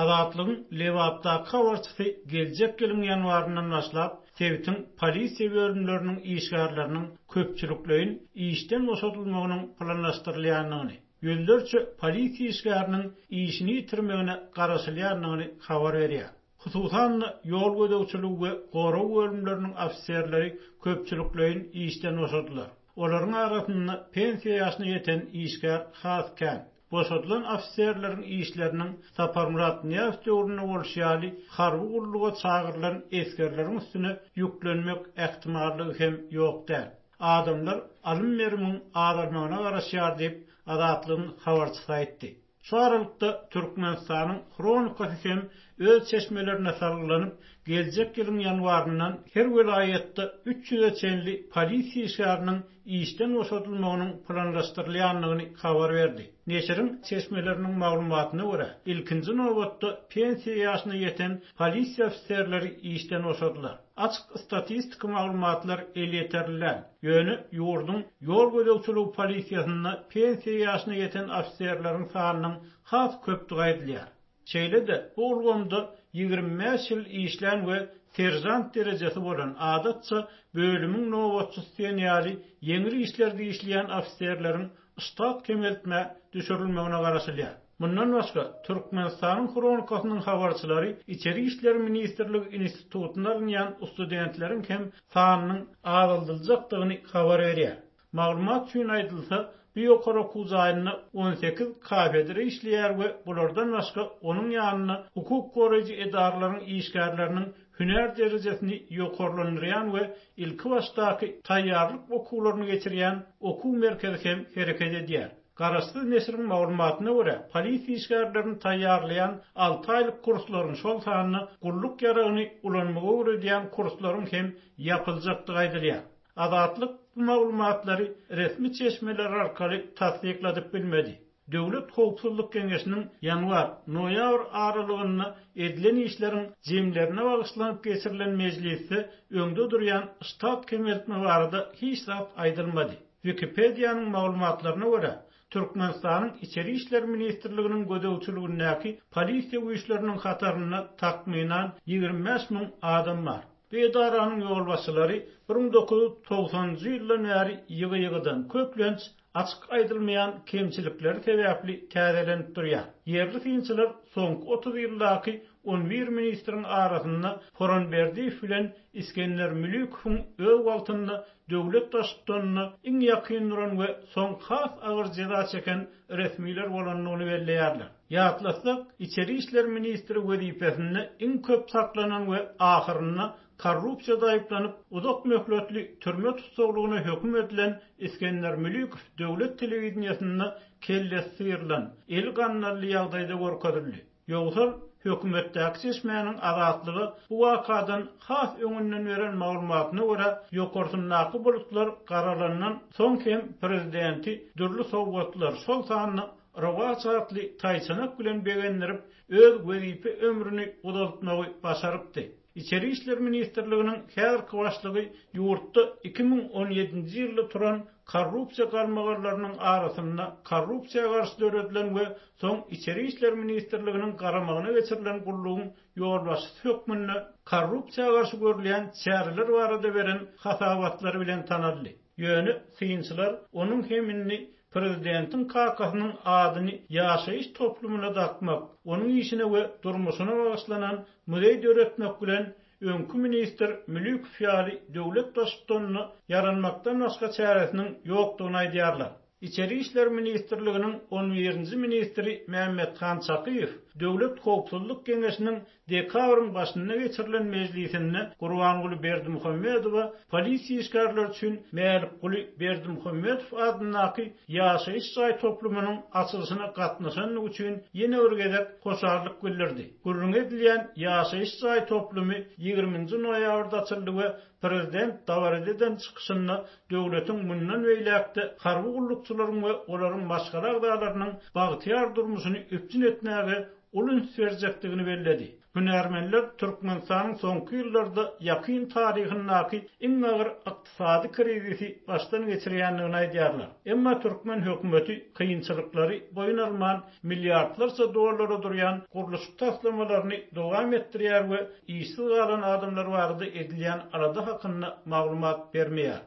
Azatlygyň Lebapdaky habarçysy geljek ýylyň ýanwaryndan başlap, sebitiň polisiýa bölümleriniň işgärleriniň köpçülikleýin işden boşadylmagynyň planlaşdyrylýandygyny, ýüzlerçe polisiýa işgäriniň işini ýitirmegine garaşylýandygyny habar berýär. Hususan-da, ýol gözegçiligi we gorag bölümleriniň ofiserleri köpçülikleýin işden boşadylar. Olaryň arasynda pensiýa ýaşyna ýeten işgär has kän. Boşadylan ofiserleriň işleriniň Saparmyrat Nyýazow döwründe bolşy ýaly harby gulluga çagyrylan esgerleriň üstüne ýüklenmek ähtimallygy hem ýok däl. Adamlar alym-berimiň azalmagyna garaşýar diýip, Azatlygyň habarçysy aýtdy. Şu aralykda, Türkmenistanyň Hronikasy hem öz çeşmelerine salgylanyp, geljek ýylyň ýanwaryndan her welaýatda 300-e çenli polisiýa işgäriniň işden boşadylmagynyň planlaşdyrylýandygyny habar berdi. Neşiriň çeşmeleriniň maglumatyna görä, ilkinji nobatda pensiýa ýaşyna ýeten polisiýa ofiserleri işden boşadylar. Açyk statistiki maglumatlar elýeterli däl, ýöne ýurduň ýol gözegçiligi polisiýasynda pensiýa ýaşyna ýeten ofiserleriň sanynyň has köpdügi aýdylýar. Şeýle-de, bu ulgamda 25 ýyl işlän we seržant derejesi bolan, adatça, bölümiň nobatçysy diýen ýaly ýeňil işlerde işleýän ofiserleriň ştat kemeltmä düşürilmegine garaşylýar. Mundan başga, Türkmenistanyň Hronikasynyň habarçylary Içeri işler ministrligi institutyna alynýan studentleriň hem sanynyň azaldyljakdygyny habar berýär. Maglumat üçin aýdylsa, bu ýokary okuw jaýynda 18 kafedra işleýär we bulardan başga onuň ýanynda hukuk goraýjy edaralaryň işgärleriniň hünär derejesini ýokarlandyrýan we ilkibaşdaky taýýarlyk okuwlaryny geçirýän okuw merkezi hem hereket edýär. Garaşsyz neşiriň maglumatyna görä, polisiýa işgärlerini taýýarlaýan alty aýlyk kurslaryň, şol sanda gulluk ýaragyny ulanmagy öwredýän kurslaryň hem ýapyljakdygy aýdylýar. Azatlyk bu maglumatlary resmi çeşmeler arkaly tassykladyp bilmedi. Döwlet howpsuzlyk geňeşiniň ýanwar, noýabr aralygynda edilen işleriň jemlerine bagyşlanyp geçirilen mejlisde öňde durýan ştat kemeltme barada hiç zat aýdylmady. Wikipediýanyň maglumatlaryna görä, Türkmenistanyň Içeri işler ministrliginiň gözegçiligindäki polisiýa güýçleriniň hatarynda takmynan 25 müň adam bar. Bu edaranyň ýolbaşçylary 1990-njy ýyldan bäri ýygy-ýygydan, köplenç, açyk aýdylmaýan kemçilikleri sebäpli täzelenip durýar. Ýerli synçylar soňky 30 ýyldaky on bir ministriň arasynda Horan Berdiýew bilen Isgender Mülükowyň öz wagtynda döwlet baştutanyna iň ýakyn duran we soň has agyr jeza çeken resmiler bolandygyny belleýärler. Ýatlatsak, içeri işler ministri wezipesinde iň köp saklanan we ahyrynda korrupsiýada aýyplanyp, uzak möhletli türme tussaglygyna höküm edilen Isgender Mülükow döwlet telewideniýesinde kellesi syrylan, eli gandally ýagdaýda görkezildi. Ýogsam, hökümetdäki çeşmäniň Azatlyga bu wakadan has öňünden beren maglumatyna görä, ýokarsyndaky bulutlar garalandan soň hem prezidenti dürli sowgatlar, şol sanda Rowaç atly taýçanak bilen begendirip, öz wezipe ömrüni uzaltmagy başarypdy. Içeri işler ministrliginiň häzirki başlygy ýurtda 2017-nji ýylda turan korrupsiýa galmagallarynyň arasynda korrupsiýa garşy döredilen we soň Içeri işler ministrliginiň garamagyna geçirilen gullugyň ýolbaşçysy hökmünde korrupsiýa garşy görülýän çäreler barada beren hasabatlary bilen tanaldy. Ýöne synçylar onuň hem indi prezidentiň kakasynyň adyny ýaşaýyş toplumyna dakmak, onuň işine we durmuşyna bagyşlanan muzeý döretmek bilen öňki ministr Mülükow ýaly döwlet baştutanyna ýaranmakdan başga çäresiniň ýokdugyny aýdýarlar. Içeri işler ministrliginiň on birinji ministri Mämmethan Çakyýew Döwlet howpsuzlyk geňeşiniň dekabryň başynda geçirilen mejlisinde Gurbanguly Berdimuhamedowa polisiýa işgärleri üçin Mälikguly Berdimuhamedow adyndaky ýaşaýyş jaý toplumynyň açylyşyna gatnaşandygy üçin ýene bir gezek hoşallyk bildirdi. Gürrüňi edilýän ýaşaýyş jaý toplumy ýigriminji noýabrda açyldy we prezident dabarada eden çykyşynda döwletiň mundan beýläk-de harby gullukçylaryň we olaryň maşgala agzalarynyň bagtyýar durmuşyny üpjün etmäge. uly üns berjekdigini belledi. Hünärmenler Türkmenistanyň soňky ýyllarda ýakyn taryhyndaky iň agyr ykdysady krizisi başdan geçirýändigini aýdýarlar. Emma türkmen hökümeti kynçylyklary boýun alman, milliardlarça dollara durýan gurluşyk taslamalaryny dowam etdirýär we işsiz galan adamlar barada edilýän alada hakynda maglumat bermeýär.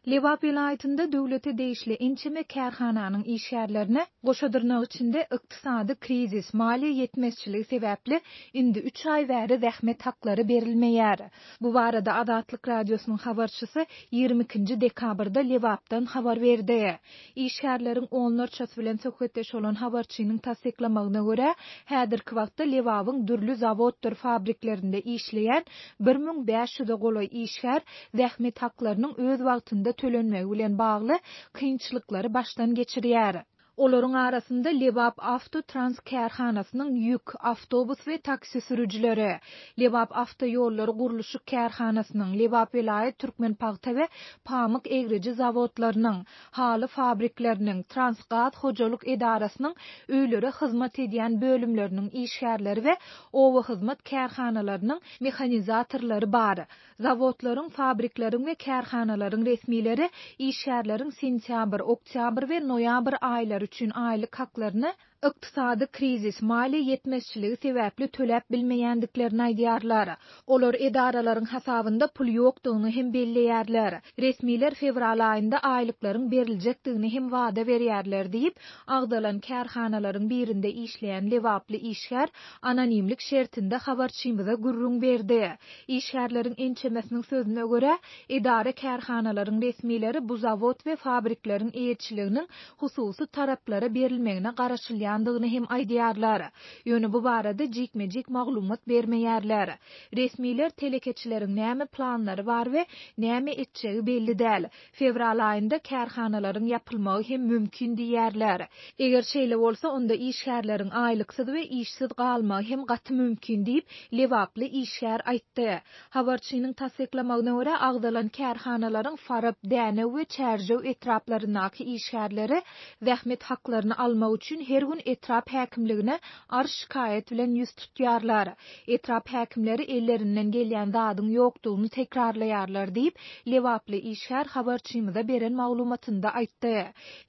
Lebap welaýatynda döwlete degişli ençeme kärhananyň işgärlerine, goşa dyrnak içinde, ykdysady krizis, maliýe ýetmezçiligi sebäpli indi üç aý bäri zähmet haklary berilmeýär. Bu barada Azatlyk Radiosynyň habarçysy 22-nji dekabrda Lebapdan habar berdi. Işgärleriň onlarçasy bilen söhbetdeş bolan habarçynyň tassyklamagyna görä, häzirki wagtda Lebabyň dürli zawoddyr fabriklerinde işleýän 1500-e golaý işgär zähmet haklarynyň öz wagtynda tölenmegi bilen bagly kynçylyklary başdan geçirýär. Olaryň arasynda Lebap Awto Trans kärhanasynyň ýük, awtobus we taksi sürüjileri, Lebap awtoýollary gurluşyk kärhanasynyň, Lebap welaýat Türkmenpagta we pamyk egriji zawodlarynyň, haly fabrikleriniň, Transgaz hojalyk edarasynyň öýlere hyzmat edýän bölümleriniň işgärleri we obahyzmat kärhanalarynyň mehanizatorlary bar. Zawodlaryň, fabrikleriň we kärhanalaryň resmileri işgärleriň sentýabr, oktýabr we noýabr aýlary üçin aýlyk haklaryny ykdysady krizis, maliýe ýetmezçiligi sebäpli töläp bilmeýändiklerini aýdýarlar. Olar edaralaryň hasabynda pul ýokdugyny hem belleýärler. Resmiler fewral aýynda aýlyklaryň beriljekdigini hem wada berýärler diýip, agzalan kärhanalaryň birinde işleýän lebaply işgär anonimlik şertinde habarçymyza gürrüň berdi. Işgärleriň ençemesiniň sözüne görä, edara-kärhanalaryň resmileri bu zawod we fabrikleriň eýeçiliginiň hususy taraplara berilmegine garaşylýandygyny hem aýdýarlar. Ýöne bu barada jikme-jik maglumat bermeýärler. Resmiler telekeçileriň näme planlary bar we näme etjegi belli däl. Fewral aýynda kärhanalaryň ýapylmagy hem mümkin diýýärler. Eger şeýle bolsa, onda işgärleriň aýlyksyz we işsiz galmagy hem gaty mümkin diýip, lebaply işgär aýtdy. Habarçynyň tassyklamagyna görä, agzalan kärhanalaryň Farap, Dänew we Çärjew etraplaryndaky işgärleri zähmet haklaryny almak üçin her gün etrap häkimligine arz-şikaýat bilen ýüz tutýarlar. Etrap häkimleri ellerinden gelýän zadyň ýokdugyny tekrarlaýarlar diýip, lebaply işgär habarçymyza beren maglumatynda aýtdy.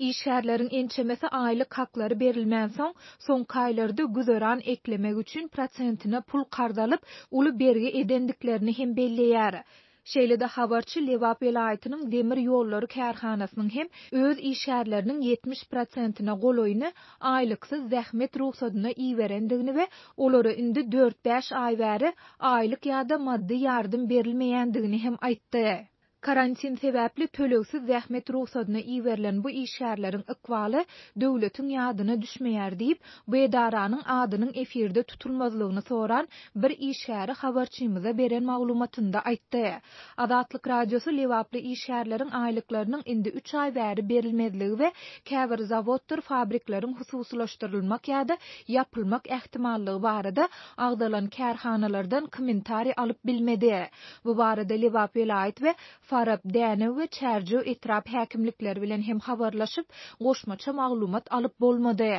Işgärleriň ençemesi aýlyk haklary berilmänsoň, soňky aýlarda güzeran eklemek üçin prosentine pul karz alyp, uly bergi edendiklerini hem belleýär. Şeýle-de habarçy Lebap welaýatynyň demir ýollary kärhanasynyň hem öz işgärleriniň 70 prosentine golaýyny aýlyksyz zähmet rugsadyna iberendigini we olara indi dört-bäş aý bäri aýlyk ýa-da maddy ýardam berilmeýändigini hem aýtdy. Karantin sebäpli tölegsiz zähmet rugsadyna iberilen bu işgärleriň ykbaly döwletiň ýadyna düşmeýär diýip, bu edaranyň adynyň efirde tutulmazlygyny soran bir işgäri habarçymyza beren maglumatynda aýtdy. Azatlyk Radiosy lebaply işgärleriň aýlyklarynyň indi üç aý bäri berilmezligi we käbir zawoddyr fabrikleriň hususylaşdyrylmak ýa-da ýapylmak ähtimallygy barada agzalan kärhanalardan kommentariý alyp bilmedi. Bu barada Lebap welaýat we Farap, Dänew we Çärjew etrap häkimlikleri bilen hem habarlaşyp, goşmaça maglumat alyp bolmady.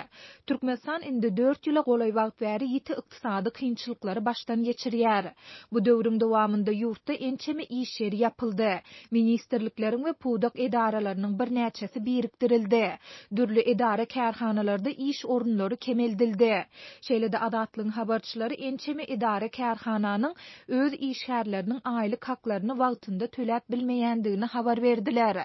Türkmenistan indi dört ýyla golaý wagt bäri ýiti ykdysady kynçylyklary başdan geçirýär. Bu döwrüň dowamynda ýurtda ençeme iş ýeri ýapyldy, ministrlikleriň we pudak edaralarynyň birnäçesi birikdirildi, dürli edara-kärhanalarda iş orunlary kemeldildi. Şeýle-de Azatlygyň habarçylary ençeme edara-kärhananyň öz işgärleriniň aýlyk haklaryny wagtynda töläp bilmeýändigini habar berdiler.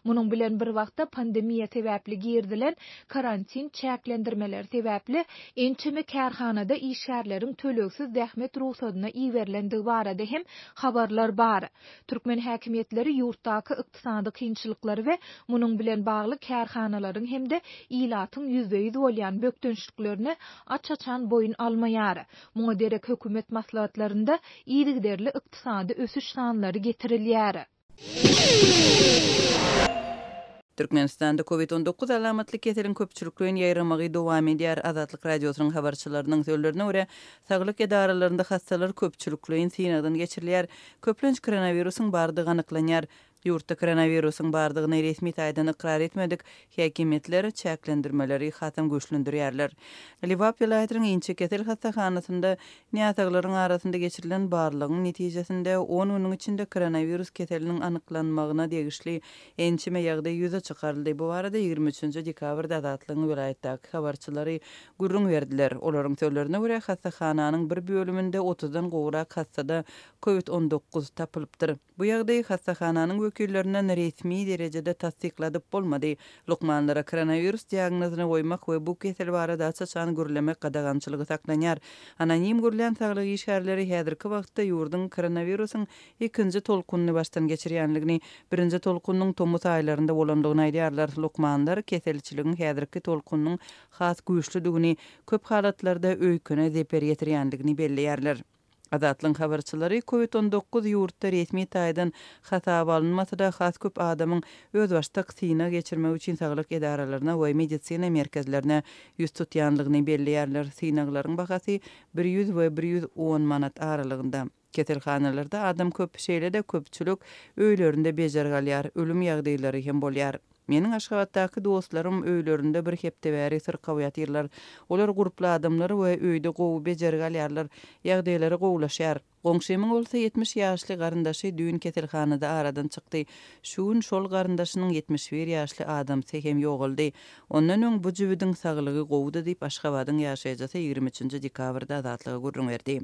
Munuň bilen bir wagtda pandemiýa sebäpli girizilen karantin çäklendirmeleri sebäpli ençeme kärhanada işgärleriň tölegsiz zähmet rugsadyna iberilendigi barada hem habarlar bar. Türkmen häkimiýetleri ýurtdaky ykdysady kynçylyklary we munuň bilen bagly kärhanalaryň hem-de ilatyň ýüzbe-ýüz bolýan bökdençliklerini aç-açan boýun almaýar. Muňa derek hökümet maslahatlarynda yzygiderli ykdysady ösüş sanlary getirilýär. Türkmenistanda Covid 19 alamatly keseliň köpçülikleýin ýaýramagy dowam edýär. Azatlyk Radiosynyň habarçylarynyň sözlerine görä, saglyk edaralarynda hassalar köpçülikleýin synagdan geçirilýär. Köplenç koronawirusyň bardygy anyklanýar. Ýurtda koronawirusyň bardygyny resmi taýdan ykrar etmedik häkimiýetler çäklendirmeleri hasam güýçlendirýärler. Lebap welaýatynyň inçekesel hassahanasynda näsaglaryň arasynda geçirilen barlagyň netijesinde on günüň içinde koronawirus keseliniň anyklanmagyna degişli ençeme ýagdaý ýüze çykaryldy. Bu barada 23 dekabrda Azatlygyň welaýatdaky habarçylary gürrüň berdiler. Olaryň sözlerine görä, hassahananyň bir bölüminde otuzdan gowrak hassada Covid 19 tapylypdyr. Bu ýagdaýy hassahananyň wekillerinden resmi derejede tassykladyp bolmady. Lukmanlara koronawirus diagnozyny goýmak we bu kesel barada aç-açan gürlemek gadagançylygy saklanýar. Anonim gürlän saglyk işgärleri häzirki wagtda ýurduň koronawirusyň ikinji tolkunyny başdan geçirýändigini, birinji tolkunyň tomus aýlarynda bolandygyny aýdýarlar. Lukmanlar keselçiligiň häzirki tolkunynyň has güýçlüdigini, köp halatlarda öýkene zeper ýetirýändigini belleýärler. Azatlygyň habarçylary Covid 19 ýurtda resmi taýdan hasaba alynmasa-da, has köp adamyň özbaşdak synag geçirmek üçin saglyk edaralaryna we medisina merkezlerine ýüz tutýandygyny belleýärler. Synaglaryň bahasy 100 we 110 manat aralygynda. Keselhanalarda adam köp, şeýle-de köpçülik öýlerinde bejergi alýar, ölüm ýagdaýlary hem bolýar. Meniň Aşgabatdaky dostlarym öýlerinde bir hepde bäri syrkaw ýatyrlar. Olar gurply adamlar we öýde gowy bejergi alýarlar. Ýagdaýlary gowulaşýar. Goňşymyň bolsa 70 ýaşly garyndaşy düýn keselhanada aradan çykdy. Şu gün şol garyndaşynyň 71 ýaşly adamsy hem ýogaldy. Ondan öň bu jübüdiň saglygy gowudy diýip, Aşgabadyň ýaşaýjysy 23 dekabrda Azatlyga gürrüň berdi.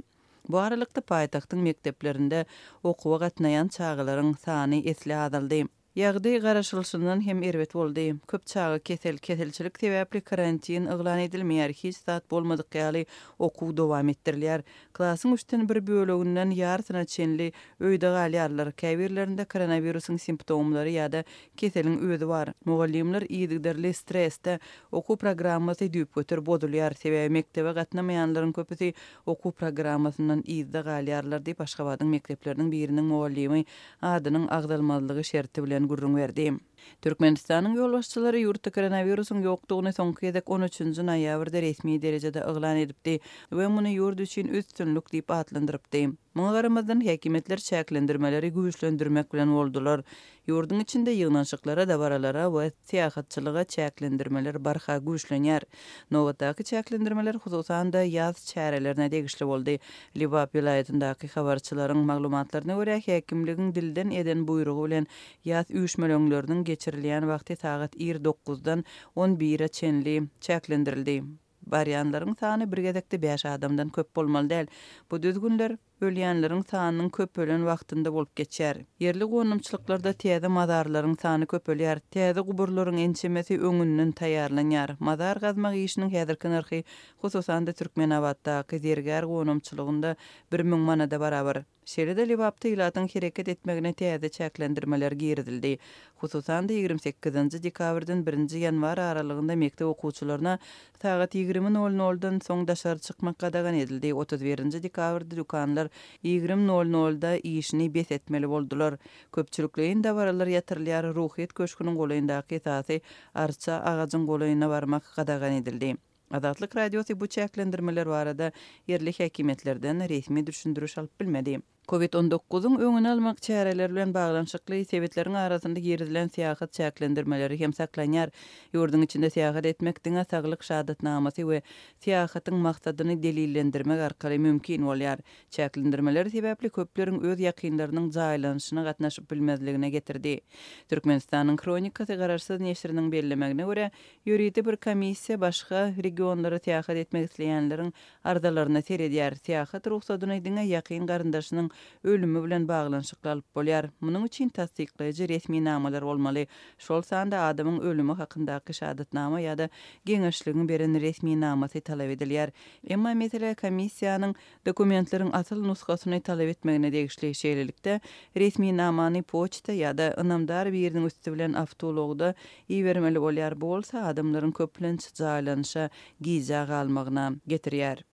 Bu aralykda, paýtagtyň mekdeplerinde okuwa gatnaýan çagalaryň sany esli azaldy. Ýagdaý garaşylyşyndan hem erbet boldy. Köp çaga kesel, keselçilik sebäpli karantin yglan edilmeýär, hiç zat bolmadyk ýaly okuw dowam etdirilýär. Klasyň üçden bir böleginden ýarsyna çenli öýde galýarlar. Käbirlerinde koronawirusyň simptomlary ýa-da keseliň özi bar. Mugallymlar yzygiderli stresde, okuw programmasy düýpgöter bozulýar, sebäbi mekdebe gatnamaýanlaryň köpüsi okuw programmasyndan yzda galýarlar diýip, Aşgabadyň mekdepleriniň biriniň mugallymy adynyň agzalmazlygy şerti bilen gürrüň berdi. Türkmenistanyň ýolbaşçylary ýurtda koronawirusyň ýokdugyny soňky gezek on üçünji noýabrda resmi derejede yglan edipdi we muny ýurt üçin üstünlik diýip atlandyrypdy. Muňa garamazdan, häkimiýetler çäklendirmeleri güýçlendirmek bilen boldular. Ýurduň içinde ýygnanyşyklara, dabaralara we syýahatçylyga çäklendirmeler barha güýçlenýär. Nobatdaky çäklendirmeler, hususan-da, ýaz çärelerine degişli boldy. Lebap welaýatyndaky habarçylaryň maglumatlaryna görä, häkimligiň dilden eden buýrugy bilen ýas üýşmeleňleriniň geçirilýän wagty sagat ir dokuzdan on bire çenli çäklendirildi. Barýanlaryň sany bir gezekde bäş adamdan köp bolmaly däl. Bu düzgünler ölýänleriň sanynyň köpelen wagtynda bolup geçýär. Ýerli gonamçylyklarda täze mazarlaryň sany köpelýär, täze guburlaryň ençemesi öňünden taýýarlanýar. Mazar gazmak işiniň häzirki nyrhy, hususan-da Türkmenabatdaky Zergär gonamçylygynda 1000 manada barabar. Şeýle-de Lebapda ilatyň hereket etmegine täze çäklendirmeler girizildi. Hususan-da, 28-nji dekabrdan birinji ýanwar aralygynda mekdep okuwçylaryna sagat 20 nol noldan soň daşary çykmak gadagan edildi, 31-nji dekabrda dükanlar 20 nol nolda işini bes etmeli boldular. Köpçülikleýin dabaralar ýatyrylýar, Ruhyýet köşgüniň golaýyndaky esasy arça agajyň golaýyna barmak gadagan edildi. Azatlyk Radiosy bu çäklendirmeler barada ýerli häkimiýetlerden resmi düşündiriş alyp bilmedi. Covid on dokuzyň öňüni almak çäreleri bilen baglanyşykly sebitleriň arasynda girizilen syýahat çäklendirmeleri hem saklanýar. Ýurduň içinde syýahat etmek diňe saglyk şahadatnamasy we syýahatyň maksadyny delillendirmek arkaly mümkin bolýar. Çäklendirmeler sebäpli köpleriň öz ýakynlarynyň jaýlanyşyna gatnaşyp bilmezligine getirdi. Türkmenistanyň Hronikasy garaşsyz neşiriniň bellemegine görä, ýörite bir komissiýa başga regionlara syýahat etmek isleýänleriň arzalaryna seredýär. Syýahat rugsadyny diňe ýakyn garyndaşynyň ölümi bilen baglanyşykly alyp bolýar. Munuň üçin tassyklaýjy resminamalar bolmaly, şol sanda adamyň ölümi hakyndaky şahadatnama ýa-da geňeşligiň beren resminamasy talap edilýär. Emma mesele komissiýanyň dokumentleriň asyl nusgasyny talap etmegine degişli. Şeýlelikde, resminamany poçta ýa-da ynamdar biriniň üsti bilen awtoulagda ibermeli bolýar, bu bolsa adamlaryň köplenç jaýlanyşa gijä galmagyna getirýär.